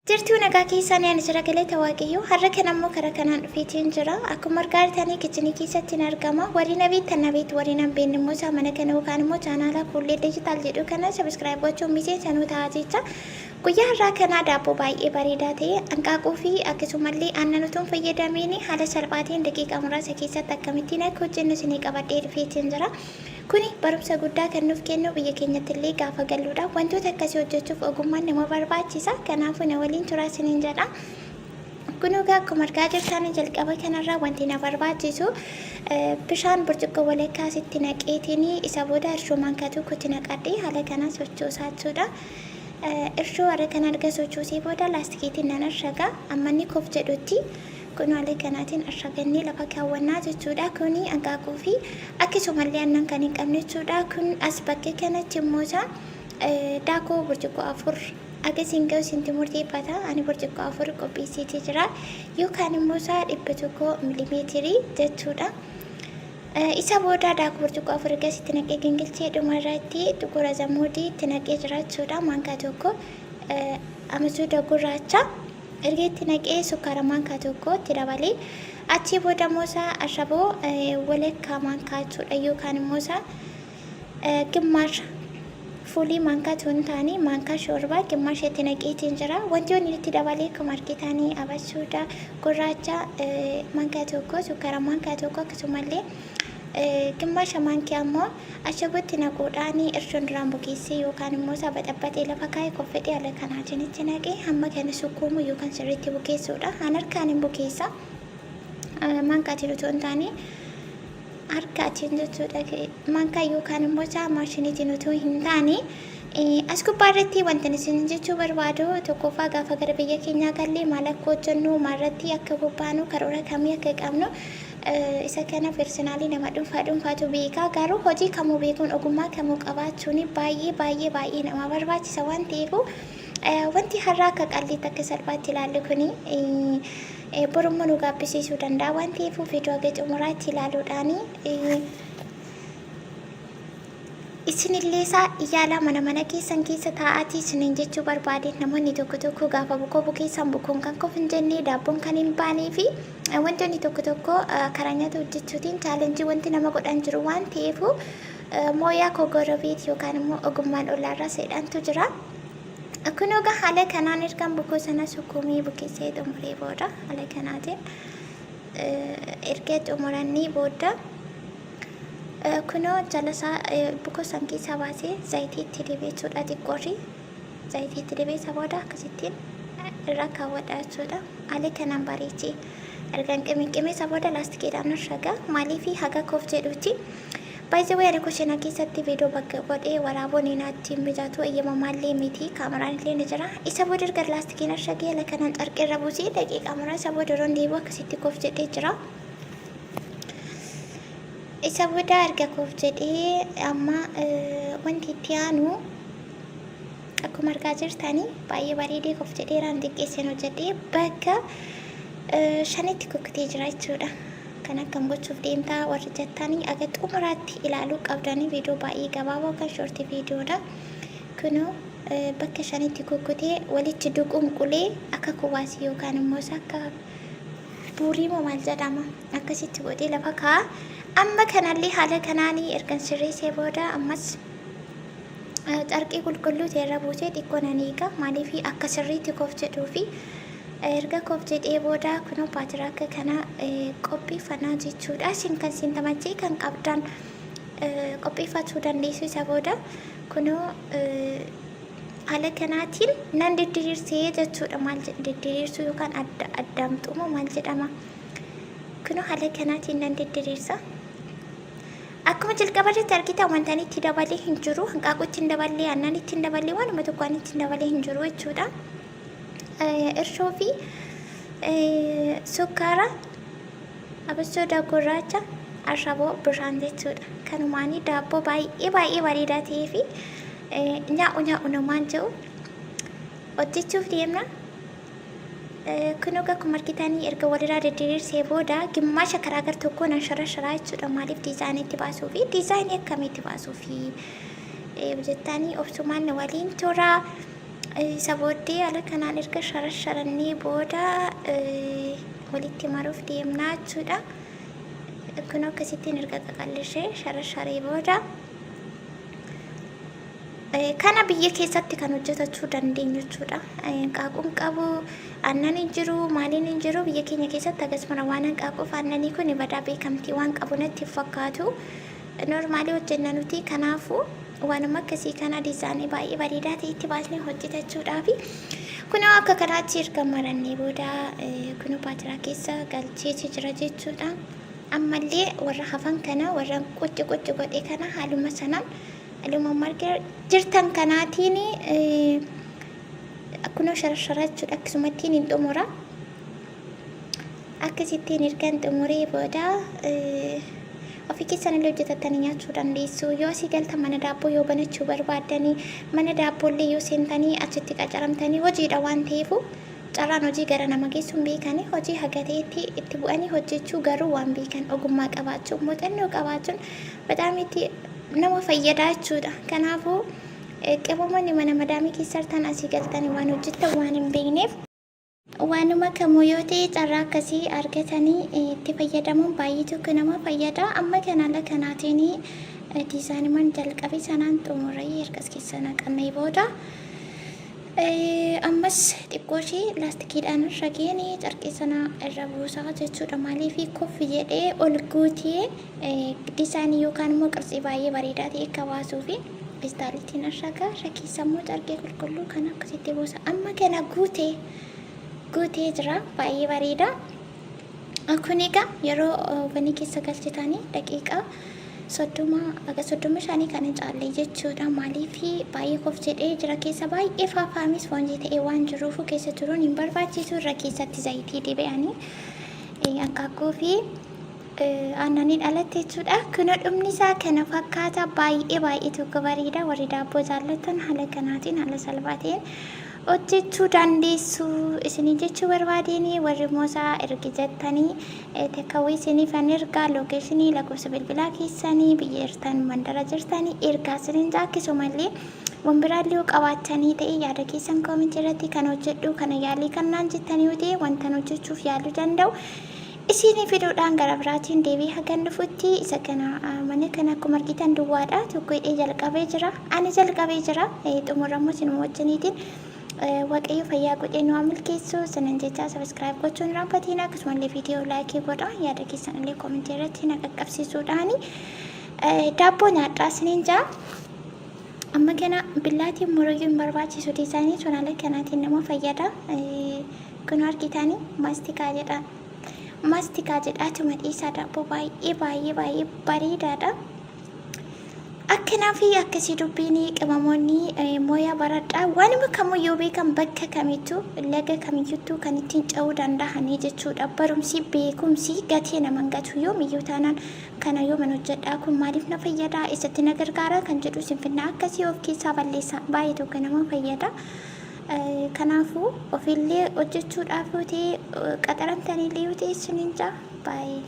Jirtuu nagaa keessaan ani jira galata Waaqayyoo. Har'a kan ammoo karaa kanaan dhufeetiin jira. Akkuma argaa jirtanii kitchenii keessatti hin argama. Warri na beektan na beektu, warri na hin beekne immoo isaa mana kana yookaan immoo chaanaala Kuullee Digital jedhu kana subscribe gochuun miseensa nuu ta'a jecha. Guyyaa har'aa kanaa daabboo baay'ee bareedaa ta'e hanqaaquu fi akkasumallee aannan utuu hin fayyadamiin haala salphaatiin daqiiqaa muraasa keessatti akkamittiin akka hojjennu isinii qabadhee dhufeetiin jira. Kuni barumsa guddaa kan nuuf kennu biyya keenyatti illee gaafa galluudha. Wantoota akkasii hojjechuuf ogummaan nama barbaachisa. Kanaafuu na waliin turaa isiniin jedha. Kun egaa akkuma argaa jirtan jalqaba kanarraa wanti na barbaachisu bishaan burcuqqoo walakkaa asitti naqeetiin isa booda irshoo maankaa tokkotti naqadhee haala kanaan sochoosaa jechuudha. Irshoo haala kana erga sochoosee booda laastikiitiin nan ashaga. Amma inni kof jedhutti kun haala kanaatiin ashagannee lafa kaawwannaa jechuudha. Kuni hanqaaquu fi akkasumallee aannan kan hin qabne jechuudha. Kun as bakkee kanatti immoo isaa daakuu burcuqqoo 4 agasiin ga'u isinti murteeffata. Ani burcuqqoo 4 qopheesseetii jira. Yookaan immoo isaa 100 milimeetirii jechuudha. Isa booda daakuu burcuqqoo 4 ergasitti naqee gingilchee dhuma irratti xuqur azamuudii itti naqee jira jechuudha. Maankaa tokko amasuuda gurraacha. Erga itti naqee sukkaara maankaa tokko itti dabalee achii booda immoo isaa ashaboo walakkaa maankaa jechuudha yookaan immoo isaa gimmaasha fuulii maankaa osoo hin taane maankaa shoorbaa gimmaasha itti naqeetiin jira. Wanti inni itti dabalee akkuma argitanii abasuuda gurraacha maankaa tokko, sukkaara maankaa tokko, akkasumallee gimmaasha maankiyaa immoo ashabootti naquudhaan irshoon duraan bukeessee yookaan immoo isaa baxabbaxee lafa kaa'e koffedhee haala kanaatiin itti naqee hamma kana sukkuumuu yookaan sirriitti bukeessuudha. An harkaan hin bukeessa. Maankaatiin otoo hin taane harkaatiin jechuudha. Maankaa yookaan immoo isaa maashiniitiin otoo hin taane. As gubbaa irratti wanti isin jechuu barbaadu, tokkoffaa gaafa gara biyya keenyaa gallee maal akka hojjennu, maalirratti akka bobbaanu, karoora kamii akka qabnu isa kana personally nama dhuunfaa dhuunfaatu beeka. Garuu hojii kamuu beekuun, ogummaa kamuu qabaachuun baay'ee baay'ee baay'ee nama barbaachisa waan ta'eef, wanti har'a akka qalliitti akka salphaatti ilaallu kuni borummoo nu gaabbisiisuu danda'a waan ta'eef, viidiyoo haga xumuraatti ilaaluudhaan isinillee isaa yaalaa. Mana mana keessan keessa taa'aatii isiniin jechuu barbaade, namoonni tokko tokko gaafa bukoo bukeessan bukoon kan kof hin jenne, daabboon kan hin baanee fi wantoonni tokko tokko karaa nyaata hojjechuutiin challenge wanti nama godhan jiru waan ta'eef, mooyaa koo gorobeet yookaan immoo ogummaan ollaarraa seedhantu jira. Kun egaa haala kanaan ergaan bukoo sana sukkuumee bukeessee xumuree booda, haala kanaatiin erga xumuranii booda, kunoo jala isaa bukoo san keessaa baasee zayitii itti dibee jechuudha. Xiqqoorri zayitii itti dibee isa booda akkasittiin irra kaawwadha jechuudha. Haala kanaan bareechee ergan qimiqqimee isa booda laastikiidhaan ashaga. Maaliif haga koof jedhuuti. Baay'ee ani kushiina keessatti viidiyoo bakka godhee waraabuun naatti hin mijatu, eeyyamamaallee miti, kaameraan illee ni jira. Isa booda erga laastikiin ashagee haala kanaan carqii irra buusee daqiiqaa muraasa booda yeroon deebi'u akkasitti koof jedhee jira. Isa booda erga koof jedhee amma wanti itti aanu akkuma argaa jirtanii baay'ee bareedee koof jedheeraan xiqqeesseen hojjedhee bakka shanitti kukkutee jira jechuudha. Kan akkam gochuuf deemtaa warri jettanii, aga xumuraatti ilaaluu qabdanii, viidiyoo baay'ee gabaabaa kan short viidiyoodha. Kunoo bakka shanitti kukkutee walitti duqunqulee akka kubaasii yookaan immoo akka buurii moo maal jedhama, akkasitti godhee lafa kaa'a. Amma kanallee haala kanaanii ergan sirreessee booda ammas carqii qulqulluu ta'e irra buusee xiqqoo nan eega. Maaliif akka sirriitti koof jedhuu fi erga koof jedhee booda kunoo baatira akka kana qopheeffannaa jechuudha. Isin kan isin tamachee kan qabdan qopheeffachuu dandeessu. Isa booda kunoo haala kanaatiin nan diddiriirsee jechuudha. Maal diddiriirsuu yookaan adda addaamxuu maal jedhama? Kunoo haala kanaatiin nan diddiriirsa. Akkuma jalqaba irratti argitan wanta ani itti dabalee hin jiru. Hanqaaquu itti hin daballee, aannan itti hin daballee, waanuma tokko ani itti hin dabalee hin jiru jechuudha. Irshoo fi sukkaara, abasooda gurraacha, ashaboo, bishaan jechuudha. Kanumaanii daabboo baay'ee baay'ee bareedaa ta'ee fi nyaa'u nyaa'u namaan jedhu hojjechuuf deemna. Kun akkuma argitanii erga walirraa diddiriirsee booda gimmaasha karaa gar tokkoon nan shara sharaa jechuudha. Maaliif diizaayinii itti baasuu fi diizaayinii akkamii itti baasuu fi jettanii obsumaan waliin tura. Isa booddee haala kanaan erga sharasharannee booda walitti maruuf deemnaa jechuudha. Kun akkasittiin erga qaqallishee sharasharee booda kana biyya keessatti kan hojjetachuu dandeenyu jechuudha. Hanqaaquun qabu, aannan hin jiru, maaliin hin jiru biyya keenya keessatti akkasuma waan hanqaaquuf aannanii kun badaa beekamtii waan qabu natti hin fakkaatu. Normaalii hojjenna nuti kanaafuu waanuma akkasii kana diizaayinii baay'ee bareedaa ta'e itti baasnee hojjetachuudhaafi. Kunoo akka kanaatti erga marannee booda kunoo baatiraa keessa galcheeti jira jechuudha. Ammallee warra hafan kana warra qucci qucci godhe kana haaluma sanaan haaluma marga jirtan kanaatiin kunoo sharashara jechuudha akkasumattiin hin xumura. Akkasittiin ergan xumuree booda ofii keessan illee hojjetattanii nyaachuu dandeessu. Yoo asii galtan mana daabboo yoo banachuu barbaaddanii mana daabboollee yoo seentanii achitti qacaramtanii hojiidha waan ta'eefu carraan hojii gara nama geessu hin beekani. Hojii haga ta'etti itti bu'anii hojjechuu garuu waan beekan ogummaa qabaachuu muuxannoo qabaachuun bataam itti nama fayyadaa jechuudha. Kanaafuu qibamonni mana madaamii keessa jirtan asii galtanii waan hojjettan waan hin beekneef. Waanuma kamuu yoo ta'e carraa akkasii argatanii itti fayyadamuun baay'ee tokko nama fayyada. Amma kana haala kanaatiin diizaayiniiwwan jalqabe sanaan xumuree erga as keessa naqannee booda ammas xiqqoo ishee laastikiidhaan irra geeni carqii sana irra buusaa jechuudha. Maaliif koffi jedhee ol guutee diizaayinii yookaan immoo qirtsii baay'ee bareedaa ta'e akka baasuufi. Feestaalitiin irra irra keessa immoo carqii qulqulluu kana akkasitti buusa. Amma kana guutee guutee jira baay'ee bareeda. Kun egaa yeroo ovenii keessa galchitanii daqiiqaa 30 haga 35 kan hin caalle jechuudha. Maaliif baay'ee kof jedhee jira keessa baay'ee faafaamis foonjii ta'ee waan jiruufu keessa turuun hin barbaachisu irra keessatti zayitii dibe'anii hanqaaquu fi aannaniin alatti jechuudha. Kunoo dhumni isaa kana fakkaata baay'ee baay'ee tokko bareeda. Warri daabboo jaallattan haala kanaatiin haala salphaa ta'een hojjechuu dandeessu isinii jechuu barbaadeen warri moosaa ergi jettanii tekkawwee isiniif an ergaa lookeeshinii lakkoofsa bilbilaa keessanii biyya jirtan mandara jirtanii ergaa isiniin jaa akkasumallee waan biraallee yoo qabaattanii ta'e yaada keessan koomentii irratti kan hojjedhu kana yaalii kan naan jettanii yoo ta'e wantan hojjechuuf yaaluu danda'u Isiinii fiduudhaan gara biraatiin deebi'ee hagan dhufutti isa kana mana kana akkuma argitan duwwaadha. Tokko hidhee jalqabee jira. Ani jalqabee jira. Xumuramu isinuma wajjiniitiin Waaqayyo fayyaa godhee nu haa milkeessu. Isinan jechaa sabiskiraayib gochuun raanfatiin akkasumallee viidiyoo laayikii godha. Yaada keessan illee koomentii irratti na qaqqabsiisuudhaani. Daabboo nyaadhaa isiniin jaa. Amma kana billaatiin muruyyuu hin barbaachisu. Diizaayinii sun haala kanaatiin nama fayyada. Kun argitanii maastikaa jedha. Maastikaa jedhaatuma dhiisaa daabboo baay'ee baay'ee baay'ee bareedaadha. Akkanaa fi akkasii dubbiin qimamoonni mooyaa baradhaa waanuma kamuu yoo beekan bakka kamittuu laga kamiyyuttuu kan ittiin ce'uu danda'anii jechuudha. Barumsi beekumsi gatii nama hin gatu yoomiyyuu taanaan kana yooman hojjedhaa kun maaliif na fayyadaa eessatti na gargaara kan jedhu sinfinnaa akkasii of keessaa balleessa baay'ee tokko nama fayyada. Kanaafuu ofiillee hojjechuudhaaf yoo ta'e qaxaramtaniillee yoo ta'e isiniin ja'a baay'ee.